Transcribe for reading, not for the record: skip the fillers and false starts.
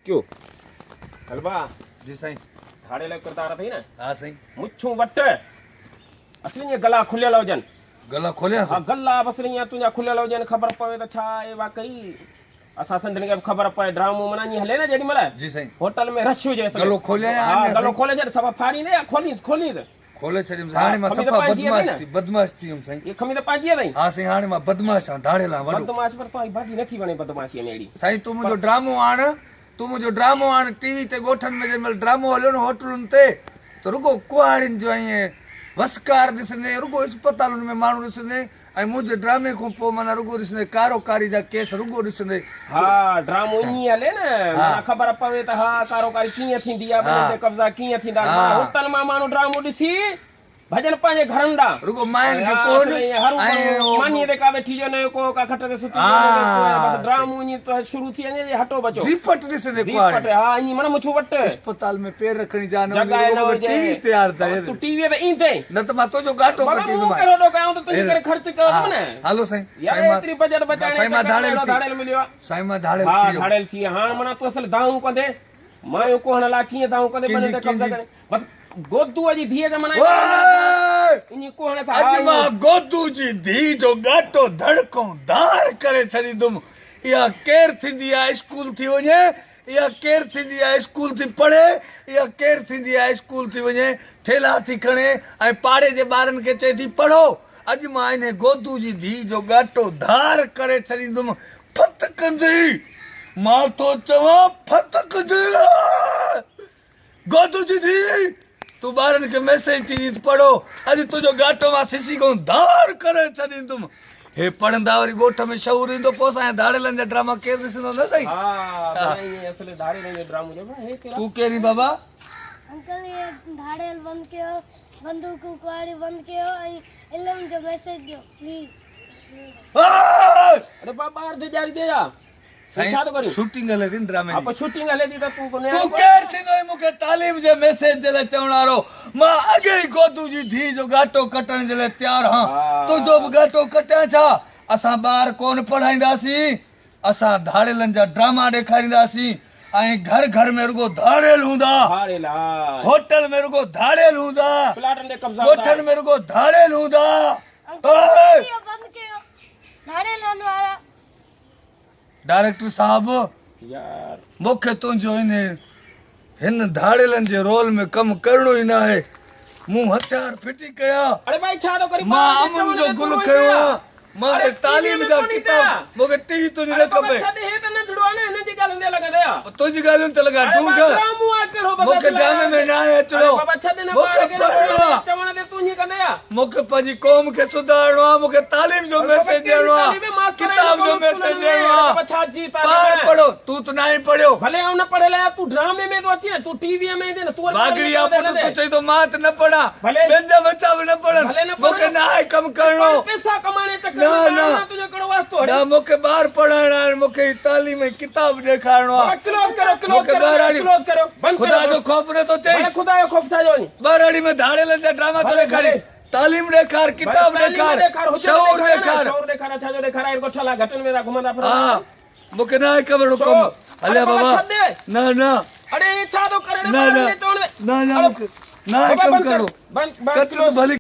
ڪيو. هل ڀاء. جي سائين. ڌاڙيل جو ڪردار اٿئي نه. ها سائين. مڇون وٽ. اصل ائين گلا کليل هجن. گلا کوليان ها گلا به اصل ائين تنهنجا کليل هجن خبر پوي ته ڇا آهي واقعي اسان سنڌين کي به خبر پوي ڊرامو معنيٰ ائين هلي نه جيڏي مهل جي سائين. هوٽل ۾ رش هجي اصل. گلو کوليان يا ها اڃا گلو سائين. کولي ڇڏ صفا ڦاڙيندي يا کولينس کولينس. کولي ڇڏيم ها هاڻي مان کمي ته صفا پنهنجي اٿئي بدمعاش نه. ٿي بدمعاش ٿي ويم سائين. هي کمي ته پنهنجي اٿئي. ها سائين هاڻي مان بدمعاش آهيان ڌاڙيل آهيان وڏو. بدمعاش پر توهان جي باجي نٿي وڻي بدمعاشي ۾ اهڙي. سائين تون منهنجو ڊرامو آڻ تون منهنجو ڊرامو آڻ ٽي وي تي ڳوٺن ۾ جنهن مهل ڊرامو هليو نه هوٽلن تي ته رڳو ڪهاڙين جو ائين وسڪار ڏسندين رڳو اسپتالن ۾ ماڻهو ڏسندين ۽ منهنجي ڊرامي کان پوء معنيٰ رڳو ڏسندين ڪارو ڪاري جا ڪيس رڳو ڏسندين. ها ڊرامو ائين هلي نه معنيٰ خبر پوي ته ها ڪارو ڪاري ڪيئن ٿيندي آ ٻنين تي قبضا ڪيئن ٿيندا آهن معنيٰ هوٽل مان ماڻهو ڊرامو ڏسي ڀڄن پنهنجي گهرن ڏانهن. رڳو ماين کي ڪون ۽ اهو. مانيء تي ڪا ويٺي جو نه ڪو ڪا کٽ تي ستي جو نه ڪو بس ڊرامو ائين ته شروع ٿي وڃي جي هٽو بچو. زيپٽ ڏسندي ڪهاڙي. زيپٽ ها ائين معنيٰ مڇون وٽ. اسپتال ۾ پير رکڻ جي جاء نه هوندي رڳو مون کي ٽي وي تي آر ته. تون ٽي وي تي ايندين. نه ته مان تنهنجو ڳاٽو ڪٽيندومانء. مون ڪهڙو ڏوهه ڪيو ته تنهنجي ڪري خرچ ڪيو اٿم نه. هلو سائين. يار ايتري بجيٽ بچائڻ جي چڪر ۾ اهڙو ڌاڙيل مليو آ. سائين مان ڌاڙيل ٿي ويم. ها ڌاڙيل ٿي ويو هاڻ معنيٰ تون اصل دانهون ڪندي مايون ڪوهڻ لاء ڪيئن دانهون ڪندي ٻنين تي قبضا ڪري. بس گودوء جي ڌيء جا معنيٰ انهي ڪوهڻ سان اڄ مان گودو جي ڌيء جو ڳاٽو ڌڙڪون ڌار ڪري ڇڏيندم. اها ڪير ٿيندي آ اسڪول ٿي وڃي، اها ڪير ٿيندي آ اسڪول ٿي پڙهي، اها ڪير ٿيندي آ اسڪول ٿي وڃي، ٿيلها ٿي کڻي ۽ پاڙي جي ٻارن کي چئي ٿي پڙهو. اڄ مان انهي گودو جي ڌيء جو ڳاٽو ڌار ڪري ڇڏيندم. ڦٿڪندي مان ٿو چوان ڦٿڪندي. گودو جي ڌيء! تون ٻارن کي ميسيج ٿي ڏين ته پڙهو، اڄ تنهنجو ڳاٽو مان سسي کان ڌار ڪري ڇڏيندم. هي پڙهندا وري ڳوٺ ۾ شعور ايندو پوء اسان جا ڌاڙيلن جا ڊراما ڪير ڏسندو نه سائين. تون ڪير آهين بابا؟ انڪل هي ڌاڙيل بند ڪيو، بندوقون ڪهاڙيون بند ڪيو ۽ علم جو ميسيج ڏيو پليز. اڙي بابا ٻار ڊيڄاريندي يا. سائين شوٽنگ هلي ٿي نه ڊرامي جي. ها پوء شوٽنگ هلي ٿي ته تون تون ڪير ٿيندو آهين مون کي تعليم جي ميسيج جي لاء چوڻ وارو مان اڳي ئي گودو جي ڌيء جو ڳاٽو ڪٽڻ جي لاء تيار هان تنهنجو به ڳاٽو ڪٽيان ڇا اسان ٻار ڪونه پڙهائينداسين اسان ڌاڙيلن جا ڊراما ڏيکارينداسين ۽ گهر گهر ۾ رڳو ڌاڙيل هوندا هوٽل ۾ رڳو ڌاڙيل هوندا ڳوٺن ۾ رڳو ڌاڙيل هوندا. انڪل اهو بند ڪيو ڌاڙيلن وارا. ڊائريڪٽر صاحب مون کي تنهنجو انهي هن ڌاڙيلن جي رول ۾ ڪم ڪرڻو ئي ناهي. مون هٿيار ڦٽي ڪيا. مان امن جو گل کنيو آ. مان هي تعليم جا ڪتاب مون کي ٽي وي تنهنجي نه کپي. تنهنجي ڳالهين تي لڳا ڍونڍ. مون کي ڊرامي ۾ ناهي اچڻو. مون کي پڙهڻو آ. مون کي پنهنجي قوم کي سڌارڻو آ. مون کي تعليم جو ميسيج ڏيڻو آ. ڪتاب جو ميسيج ڏيڻو آ. پاڻ پڙهو. تون ته ناهين پڙهيو. باگڙي آ پٽ تون چئين ٿو مان ته نه پڙهان. ٻين جا ٻچا به نه پڙهن. مون کي ناهي ڪم ڪرڻو. نه نه نه مون کي ٻار پڙهائڻا آهن. مون کي هي تعليم ۽ ڪتاب ڏيکارڻو آ. مون کي ٻهراڙي خدا جو خوف نه ٿو ٿئي. ٻهراڙي ۾ ڌاڙيلن جا ڊراما ٿو ڏيکارين. تعليم ڏيکار، ڪتاب ڏيکار، شعور ڏيکار. ها مون کي ناهي ڪرڻو ڪم. هليا بابا. نه نه نه نه نه نه مون کي ناهي ڪم ڪرڻو. ڪٽ ته ڀلي.